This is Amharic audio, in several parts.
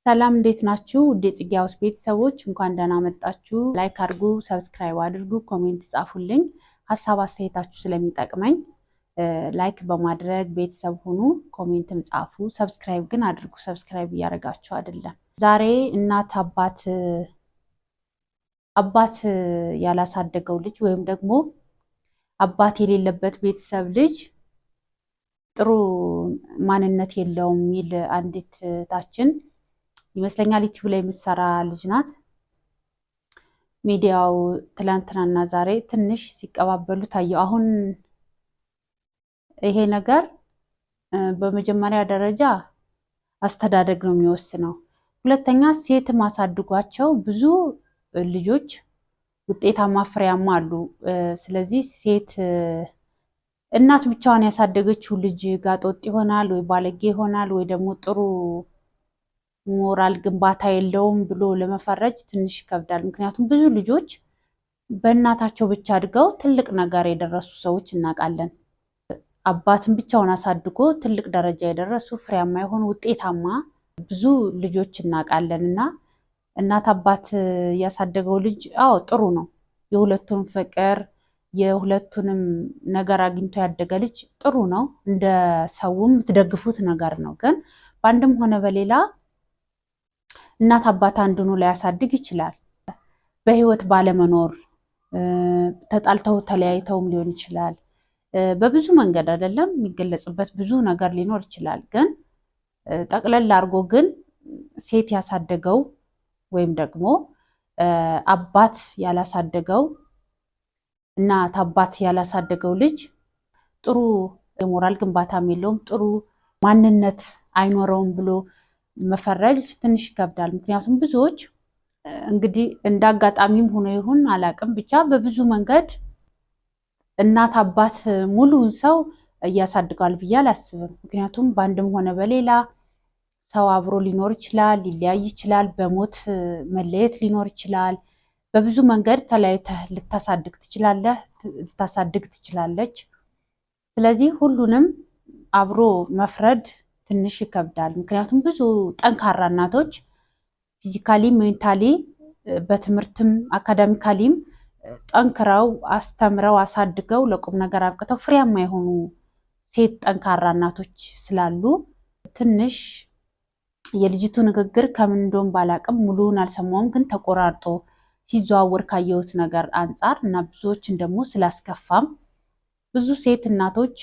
ሰላም እንዴት ናችሁ? ውድ የጽጌ ሀውስ ቤተሰቦች እንኳን ደህና መጣችሁ። Like አድርጉ፣ subscribe አድርጉ፣ comment ጻፉልኝ። ሀሳብ አስተያየታችሁ ስለሚጠቅመኝ like በማድረግ ቤተሰብ ሁኑ። Comment ም ጻፉ። Subscribe ግን አድርጉ። Subscribe እያደረጋችሁ አይደለም። ዛሬ እናት አባት አባት ያላሳደገው ልጅ ወይም ደግሞ አባት የሌለበት ቤተሰብ ልጅ ጥሩ ማንነት የለውም የሚል አንዲት እህታችን ይመስለኛል ዩቲዩብ ላይ የምትሰራ ልጅ ናት። ሚዲያው ትላንትናና ዛሬ ትንሽ ሲቀባበሉ ታየው። አሁን ይሄ ነገር በመጀመሪያ ደረጃ አስተዳደግ ነው የሚወስነው። ሁለተኛ ሴት ማሳድጓቸው ብዙ ልጆች ውጤታማ ፍሬያማ አሉ። ስለዚህ ሴት እናት ብቻዋን ያሳደገችው ልጅ ጋጠወጥ ይሆናል ወይ ባለጌ ይሆናል ወይ ደግሞ ጥሩ ሞራል ግንባታ የለውም ብሎ ለመፈረጅ ትንሽ ይከብዳል። ምክንያቱም ብዙ ልጆች በእናታቸው ብቻ አድገው ትልቅ ነገር የደረሱ ሰዎች እናውቃለን። አባትን ብቻውን አሳድጎ ትልቅ ደረጃ የደረሱ ፍሬያማ የሆኑ ውጤታማ ብዙ ልጆች እናውቃለን። እና እናት አባት ያሳደገው ልጅ አዎ ጥሩ ነው። የሁለቱን ፍቅር የሁለቱንም ነገር አግኝቶ ያደገ ልጅ ጥሩ ነው። እንደ ሰውም የምትደግፉት ነገር ነው። ግን በአንድም ሆነ በሌላ እናት አባት አንዱኑ ላያሳድግ ይችላል። በህይወት ባለመኖር ተጣልተው ተለያይተውም ሊሆን ይችላል። በብዙ መንገድ አይደለም የሚገለጽበት ብዙ ነገር ሊኖር ይችላል። ግን ጠቅለል አድርጎ ግን ሴት ያሳደገው ወይም ደግሞ አባት ያላሳደገው እናት አባት ያላሳደገው ልጅ ጥሩ የሞራል ግንባታም የለውም፣ ጥሩ ማንነት አይኖረውም ብሎ መፈረጅ ትንሽ ይከብዳል። ምክንያቱም ብዙዎች እንግዲህ እንደ አጋጣሚም ሆኖ ይሁን አላውቅም፣ ብቻ በብዙ መንገድ እናት አባት ሙሉውን ሰው እያሳድገዋል ብዬ አላስብም። ምክንያቱም በአንድም ሆነ በሌላ ሰው አብሮ ሊኖር ይችላል፣ ሊለያይ ይችላል፣ በሞት መለየት ሊኖር ይችላል። በብዙ መንገድ ተለያይተህ ልታሳድግ ትችላለህ፣ ልታሳድግ ትችላለች። ስለዚህ ሁሉንም አብሮ መፍረድ ትንሽ ይከብዳል። ምክንያቱም ብዙ ጠንካራ እናቶች physically፣ mentally፣ በትምህርትም academically ም ጠንክረው አስተምረው አሳድገው ለቁም ነገር አብቅተው ፍሬያማ የሆኑ ሴት ጠንካራ እናቶች ስላሉ ትንሽ የልጅቱ ንግግር ከምን እንደሆነ ባላቅም ሙሉውን አልሰማውም፣ ግን ተቆራርጦ ሲዘዋወር ካየሁት ነገር አንጻር እና ብዙዎችን ደግሞ ስላስከፋም ብዙ ሴት እናቶች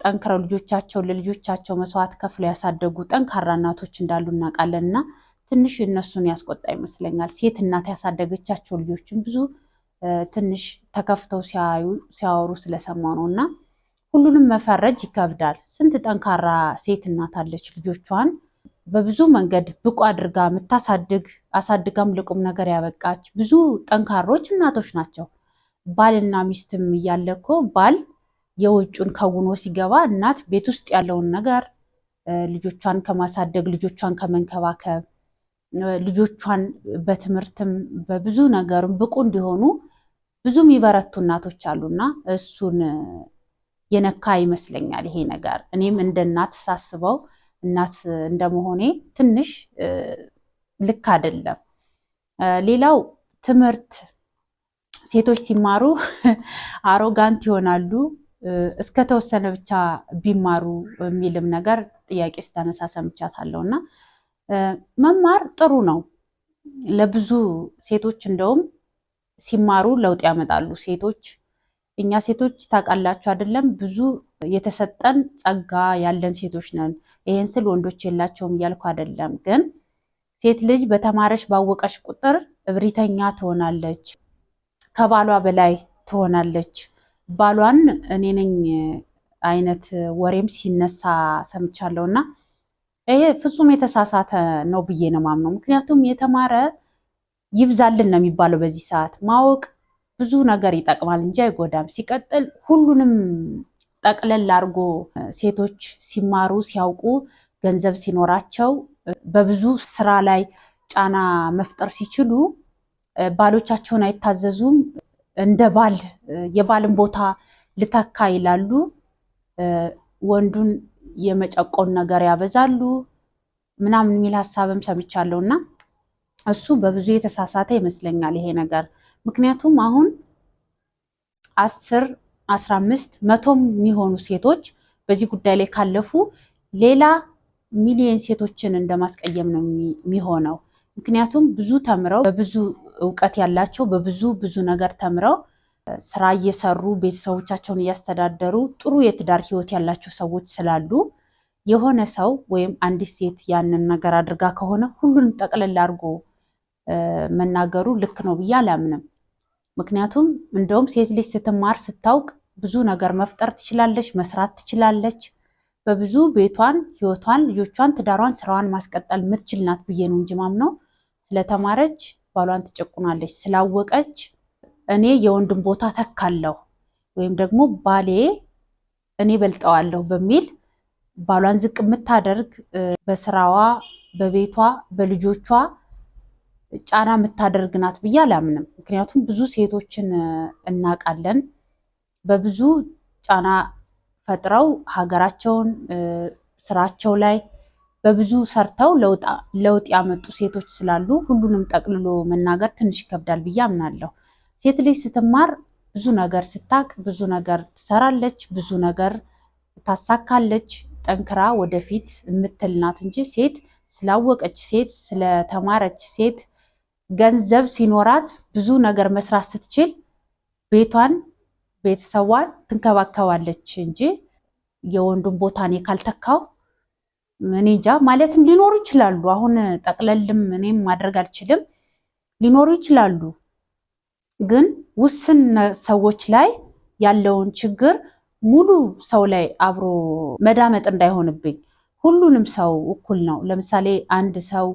ጠንክረው ልጆቻቸውን ለልጆቻቸው መስዋዕት ከፍለው ያሳደጉ ጠንካራ እናቶች እንዳሉ እናውቃለን። እና ትንሽ እነሱን ያስቆጣ ይመስለኛል። ሴት እናት ያሳደገቻቸው ልጆችን ብዙ ትንሽ ተከፍተው ሲያዩ ሲያወሩ ስለሰማ ነው። እና ሁሉንም መፈረጅ ይከብዳል። ስንት ጠንካራ ሴት እናት አለች ልጆቿን በብዙ መንገድ ብቁ አድርጋ የምታሳድግ አሳድጋም ለቁም ነገር ያበቃች ብዙ ጠንካሮች እናቶች ናቸው። ባልና ሚስትም እያለ እኮ ባል የውጩን ከውኖ ሲገባ እናት ቤት ውስጥ ያለውን ነገር ልጆቿን ከማሳደግ ልጆቿን ከመንከባከብ ልጆቿን በትምህርትም በብዙ ነገርም ብቁ እንዲሆኑ ብዙ የሚበረቱ እናቶች አሉና እሱን የነካ ይመስለኛል ይሄ ነገር። እኔም እንደ እናት ሳስበው እናት እንደመሆኔ ትንሽ ልክ አይደለም። ሌላው ትምህርት ሴቶች ሲማሩ arrogant ይሆናሉ እስከተወሰነ ብቻ ቢማሩ የሚልም ነገር ጥያቄ ስታነሳ ሰምቻታለሁ። እና መማር ጥሩ ነው ለብዙ ሴቶች እንደውም ሲማሩ ለውጥ ያመጣሉ። ሴቶች እኛ ሴቶች ታውቃላችሁ አይደለም ብዙ የተሰጠን ጸጋ ያለን ሴቶች ነን። ይሄን ስል ወንዶች የላቸውም እያልኩ አይደለም። ግን ሴት ልጅ በተማረች ባወቀች ቁጥር እብሪተኛ ትሆናለች፣ ከባሏ በላይ ትሆናለች። ባሏን እኔ ነኝ አይነት ወሬም ሲነሳ ሰምቻለሁ። እና ይሄ ፍጹም የተሳሳተ ነው ብዬ ነው የማምነው። ምክንያቱም የተማረ ይብዛልን ነው የሚባለው በዚህ ሰዓት። ማወቅ ብዙ ነገር ይጠቅማል እንጂ አይጎዳም። ሲቀጥል ሁሉንም ጠቅለል አድርጎ ሴቶች ሲማሩ ሲያውቁ ገንዘብ ሲኖራቸው በብዙ ስራ ላይ ጫና መፍጠር ሲችሉ ባሎቻቸውን አይታዘዙም። እንደ ባል የባልን ቦታ ልተካ ይላሉ። ወንዱን የመጨቆን ነገር ያበዛሉ። ምናምን የሚል ሀሳብም ሰምቻለሁ እና እሱ በብዙ የተሳሳተ ይመስለኛል ይሄ ነገር። ምክንያቱም አሁን 10፣ 15፣ 100ም የሚሆኑ ሴቶች በዚህ ጉዳይ ላይ ካለፉ ሌላ ሚሊየን ሴቶችን እንደማስቀየም ነው የሚሆነው። ምክንያቱም ብዙ ተምረው፣ በብዙ እውቀት ያላቸው፣ በብዙ ብዙ ነገር ተምረው ስራ እየሰሩ ቤተሰቦቻቸውን እያስተዳደሩ ጥሩ የትዳር ህይወት ያላቸው ሰዎች ስላሉ የሆነ ሰው ወይም አንዲት ሴት ያንን ነገር አድርጋ ከሆነ ሁሉንም ጠቅልል አድርጎ መናገሩ ልክ ነው ብዬ አላምንም። ምክንያቱም እንደውም ሴት ልጅ ስትማር ስታውቅ ብዙ ነገር መፍጠር ትችላለች፣ መስራት ትችላለች። በብዙ ቤቷን፣ ህይወቷን፣ ልጆቿን፣ ትዳሯን፣ ስራዋን ማስቀጠል የምትችል ናት ብዬ ነው እንጂ ማምነው ስለተማረች ባሏን ትጨቁናለች፣ ስላወቀች እኔ የወንድም ቦታ ተካለሁ ወይም ደግሞ ባሌ እኔ በልጠዋለሁ በሚል ባሏን ዝቅ የምታደርግ፣ በስራዋ፣ በቤቷ፣ በልጆቿ ጫና የምታደርግ ናት ብዬ አላምንም። ምክንያቱም ብዙ ሴቶችን እናውቃለን፣ በብዙ ጫና ፈጥረው ሀገራቸውን፣ ስራቸው ላይ በብዙ ሰርተው ለውጥ ያመጡ ሴቶች ስላሉ ሁሉንም ጠቅልሎ መናገር ትንሽ ይከብዳል ብዬ አምናለሁ። ሴት ልጅ ስትማር፣ ብዙ ነገር ስታቅ፣ ብዙ ነገር ትሰራለች፣ ብዙ ነገር ታሳካለች፣ ጠንክራ ወደፊት የምትል ናት እንጂ ሴት ስላወቀች፣ ሴት ስለተማረች፣ ሴት ገንዘብ ሲኖራት ብዙ ነገር መስራት ስትችል ቤቷን ቤተሰቧን ትንከባከባለች እንጂ የወንዱን ቦታ እኔ ካልተካው እኔ እንጃ ማለትም ሊኖሩ ይችላሉ። አሁን ጠቅለልም እኔም ማድረግ አልችልም። ሊኖሩ ይችላሉ፣ ግን ውስን ሰዎች ላይ ያለውን ችግር ሙሉ ሰው ላይ አብሮ መዳመጥ እንዳይሆንብኝ ሁሉንም ሰው እኩል ነው። ለምሳሌ አንድ ሰው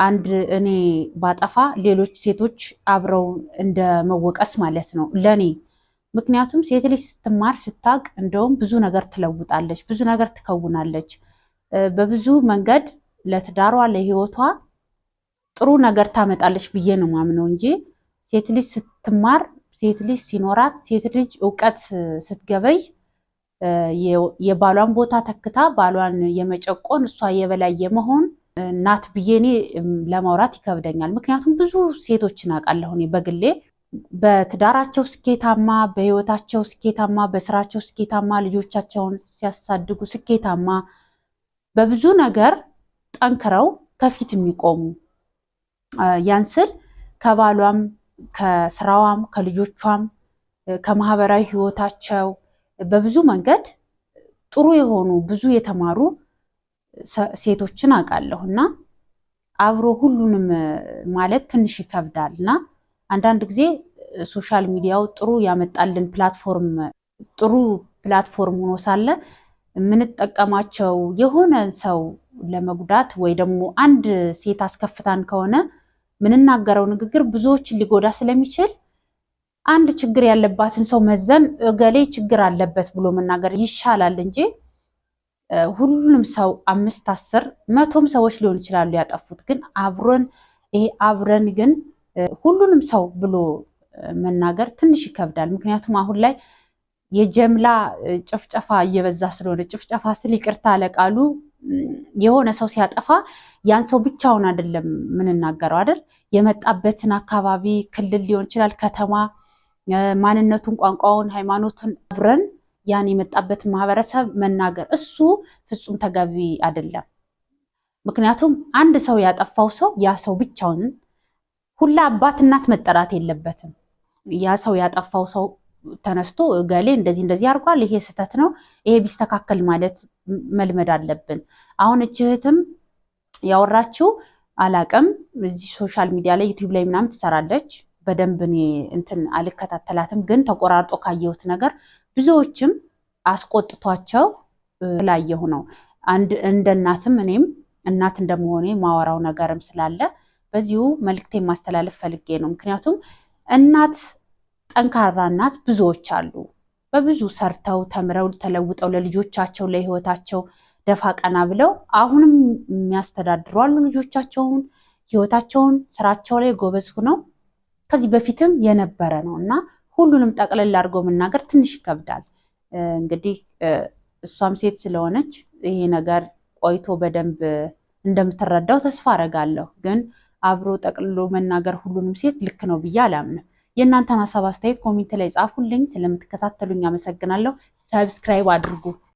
አንድ እኔ ባጠፋ ሌሎች ሴቶች አብረው እንደ መወቀስ ማለት ነው ለኔ። ምክንያቱም ሴት ልጅ ስትማር ስታቅ እንደውም ብዙ ነገር ትለውጣለች፣ ብዙ ነገር ትከውናለች። በብዙ መንገድ ለትዳሯ ለህይወቷ ጥሩ ነገር ታመጣለች ብዬ ነው ማምነው እንጂ ሴት ልጅ ስትማር፣ ሴት ልጅ ሲኖራት፣ ሴት ልጅ እውቀት ስትገበይ የባሏን ቦታ ተክታ ባሏን የመጨቆን፣ እሷ የበላይ የመሆን ናት ብዬ እኔ ለማውራት ይከብደኛል። ምክንያቱም ብዙ ሴቶችን አውቃለሁ እኔ በግሌ፣ በትዳራቸው ስኬታማ፣ በህይወታቸው ስኬታማ፣ በስራቸው ስኬታማ፣ ልጆቻቸውን ሲያሳድጉ ስኬታማ፣ በብዙ ነገር ጠንክረው ከፊት የሚቆሙ፣ ያን ስል ከባሏም ከስራዋም ከልጆቿም ከማህበራዊ ህይወታቸው በብዙ መንገድ ጥሩ የሆኑ ብዙ የተማሩ ሴቶችን አውቃለሁ እና አብሮ ሁሉንም ማለት ትንሽ ይከብዳል። እና አንዳንድ ጊዜ social media ው ጥሩ ያመጣልን platform፣ ጥሩ platform ሆኖ ሳለ የምንጠቀማቸው የሆነ ሰው ለመጉዳት ወይ ደግሞ አንድ ሴት አስከፍታን ከሆነ የምንናገረው ንግግር ብዙዎችን ሊጎዳ ስለሚችል አንድ ችግር ያለባትን ሰው መዘን እገሌ ችግር አለበት ብሎ መናገር ይሻላል እንጂ ሁሉንም ሰው 5፣ 10፣ 100ም ሰዎች ሊሆን ይችላሉ ያጠፉት፣ ግን አብረን ይሄ አብረን ግን ሁሉንም ሰው ብሎ መናገር ትንሽ ይከብዳል። ምክንያቱም አሁን ላይ የጀምላ ጭፍጨፋ እየበዛ ስለሆነ፣ ጭፍጨፋ ስል ይቅርታ ለቃሉ፣ የሆነ ሰው ሲያጠፋ ያን ሰው ብቻውን አይደለም የምንናገረው አይደል? የመጣበትን አካባቢ፣ ክልል ሊሆን ይችላል፣ ከተማ፣ ማንነቱን፣ ቋንቋውን፣ ሃይማኖቱን አብረን ያን የመጣበትን ማህበረሰብ መናገር እሱ ፍጹም ተገቢ አይደለም። ምክንያቱም አንድ ሰው ያጠፋው ሰው ያ ሰው ብቻውን ሁላ አባት እናት መጠራት የለበትም። ያ ሰው ያጠፋው ሰው ተነስቶ እገሌ እንደዚህ እንደዚህ አድርጓል፣ ይሄ ስህተት ነው፣ ይሄ ቢስተካከል ማለት መልመድ አለብን። አሁን እች እህትም ያወራችው አላቅም፣ እዚህ social media ላይ ዩቲዩብ ላይ ምናምን ትሰራለች። በደንብ እኔ እንትን አልከታተላትም፣ ግን ተቆራርጦ ካየሁት ነገር ብዙዎችም አስቆጥቷቸው ስላየሁ ነው። አንድ እንደ እናትም እኔም እናት እንደመሆኔ ማወራው ነገርም ስላለ በዚሁ መልእክቴን ማስተላለፍ ፈልጌ ነው። ምክንያቱም እናት፣ ጠንካራ እናት ብዙዎች አሉ። በብዙ ሰርተው ተምረው ተለውጠው ለልጆቻቸው ለህይወታቸው ደፋ ቀና ብለው አሁንም የሚያስተዳድሩ አሉ። ልጆቻቸውን፣ ህይወታቸውን፣ ስራቸው ላይ ጎበዝ ሆነው ከዚህ በፊትም የነበረ ነው እና ሁሉንም ጠቅልል አድርጎ መናገር ትንሽ ይከብዳል። እንግዲህ እሷም ሴት ስለሆነች ይሄ ነገር ቆይቶ በደንብ እንደምትረዳው ተስፋ አረጋለሁ። ግን አብሮ ጠቅልሎ መናገር ሁሉንም ሴት ልክ ነው ብዬ አላምንም። የእናንተን ሀሳብ አስተያየት comment ላይ ጻፉልኝ። ስለምትከታተሉኝ አመሰግናለሁ። Subscribe አድርጉ።